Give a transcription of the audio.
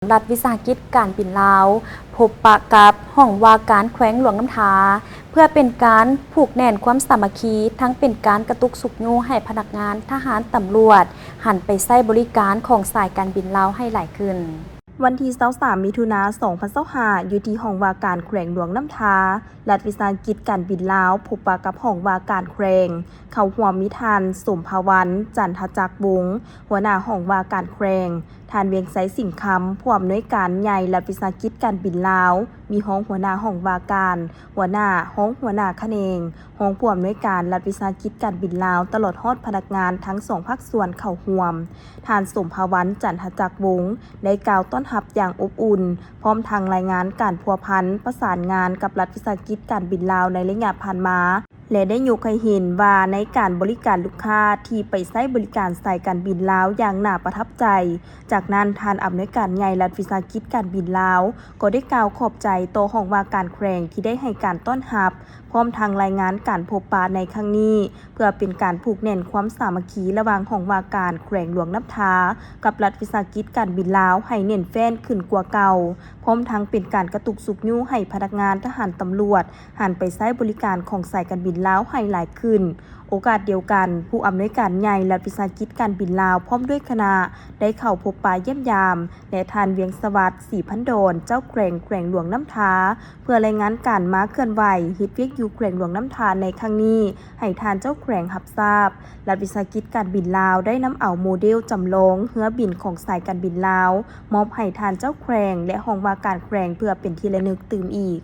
ລັດວິສາຫະກິດການບິນລາວ ພົບປະກັບຫ້ອງວ່າການແຂວງຫຼວງນ້ຳທາ ເພື່ອເປັນການຜູກແໜ້ນຄວາມສາມັກຄີ ທັງເປັນການກະຕຸກຊຸກຍູ້ໃຫ້ພະນັກງານທະຫານ, ຕຳຫຼວດ ຫັນໄປໃຊ້ບໍລິການຂອງສາຍການບິນລາວໃຫ້ຫຼາຍຂຶ້ນ. ວັນທີຊາວສາມ ມິຖຸນາ ສອງພັນຊາວຫ້າ ຢູ່ທີ່ຫ້ອງວ່າການແຂວງຫຼວງນ້ຳທາ, ລັດວິສາຫະກິດການບິນລາວ ພົບປະກັບຫ້ອງວ່າການແຂວງ, ເຂົ້າຮ່ວມມີທ່ານ ສົມພາວັນ ຈັນທະຈັກວົງ ຫົວໜ້າຫ້ອງວ່າການແຂວງ, ທ່ານ ວຽງໄຊ ສິງຄຳ ຜູ້ອຳນວຍການໃຫຍ່ລັດວິສາຫະກິດການບິນລາວ, ມີຮອງຫົວໜ້າຫ້ອງວ່າການ, ຫົວໜ້າ, ຮອງຫົວໜ້າຂະແໜງ, ຮອງຜູ້ອຳນວຍການລັດວິສາຫະກິດການບິນລາວ ຕະຫຼອດຮອດພະນັກງານທັງສອງພາກສ່ວນເຂົ້າຮ່ວມ. ທ່ານ ສົມພາວັນ ຈັນທະຈັກວົງ ໄດ້ກ່າວຕ້ອນຮັບຢ່າງອົບອຸ່ນ, ພ້ອມທັງລາຍງານການພົວພັນປະສານງານກັບລັດວິສາຫະກິດການບິນລາວໃນໄລຍະຜ່ານມາ ແລະ ໄດ້ຍົກໃຫ້ເຫັນວ່າໃນການບໍລິການລູກຄ້າທີ່ໄປໃຊ້ບໍລິການສາຍການບິນລາວຢ່າງໜ້າປະທັບໃຈ. ຈາກນັ້ນ, ທ່ານອຳນວຍການໃຫຍ່ລັດວິສາຫະກິດການບິນລາວ ກໍໄດ້ກ່າວຂອບໃຈຕໍ່ຫ້ອງວ່າການແຂວງທີ່ໄດ້ໃຫ້ການຕ້ອນຮັບ, ພ້ອມທັງລາຍງານການພົບປະໃນຄັ້ງນີ້ ເພື່ອເປັນການຜູກແໜ້ນຄວາມສາມັກຄີລະຫວ່າງຫ້ອງວ່າການແຂວງຫຼວງນ້ຳທາ ກັບລັດວິສາຫະກິດການບິນລາວໃຫ້ແໜ້ນແຟ້ນຂຶ້ນກວ່າເກົ່າ, ພ້ອມທັງເປັນການກະຕຸກຊຸກຍູ້ໃຫ້ພະນັກງານທະຫານ, ຕຳຫຼວດ ຫັນໄປໃຊ້ບໍລິການຂອງສາຍການບິນລາວໃຫ້ຫຼາຍຂຶ້ນ. ໂອກາດດຽວກັນ, ຜູ້ອຳນວຍການໃຫຍ່ລັດວິສາຫະກິດການບິນລາວ ພ້ອມດ້ວຍຄະນະ ໄດ້ເຂົ້າພົບປະຢ້ຽມຢາມ ແລະ ທ່ານ ວຽງສະຫວັດ ສີພັນດອນ ເຈົ້າແຂວງແຂວງຫຼວງນ້ຳທາ ເພື່ອລາຍງານການມາເຄື່ອນໄຫວເຮັດວຽກຢູ່ແຂວງຫຼວງນ້ຳທາໃນຄັ້ງນີ້ ໃຫ້ທ່ານເຈົ້າແຂວງຮັບຊາບ. ລັດວິສາຫະກິດການບິນລາວໄດ້ນຳເອົາໂມເດວຈຳລອງເຮືອບິນຂອງສາຍການບິນລາວ ມອບໃຫ້ທ່ານເຈົ້າແຂວງ ແລະ ຫ້ອງວ່າການແຂວງ ເພື່ອເປັນທີ່ລະນຶກຕື່ມອີກ.